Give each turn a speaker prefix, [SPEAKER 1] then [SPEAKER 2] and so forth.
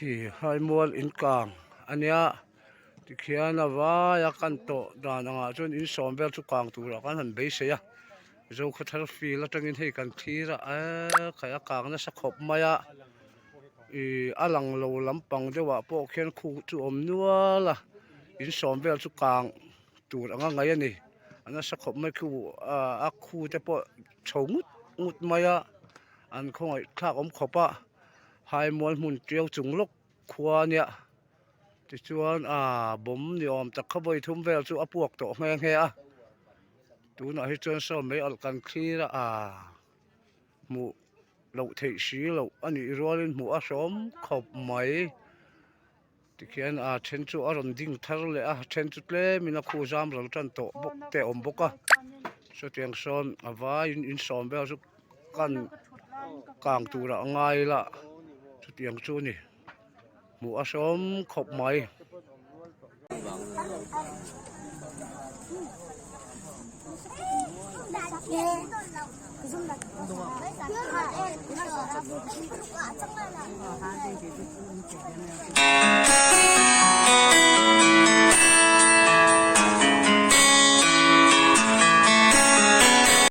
[SPEAKER 1] Khi haimual in kang a nia tikhian a vai a kan tawh dan angah chuan in sawm vel chu kang turah khan han beisei a Zokhawthar field atangin hei kan thlir a eee khai a kang nasa khawp mai a ih a lang lo lampang deuhah pawh khian khu chu a awm nual a in sawm vel chu kang tur anga ngaih a ni a nasa khawp mai khu a khu te pawh chho ngut ngut mai a an khawngaih thlak awm khawp a. Haimual hmun tiau chung lawk khua ania tichuan aa bawm ni awm tak kha vawi thum vel chu a puak tawh nghe nghe a tunah hi chuan saw mai alh kan thlir a aa hmuh loh theih si loh a nih rualin hmuh a hrawm khawp mai. Tikhian a then chu a rawn ding thar leh a then chu tlemin a khu zam ral tan tawh bawk te a awm bawk a chutiang sawn a vaiin in sawm vel chu kan kang turah a ngai ila chutiang chu a ni hmuh a hrawm khawp mai.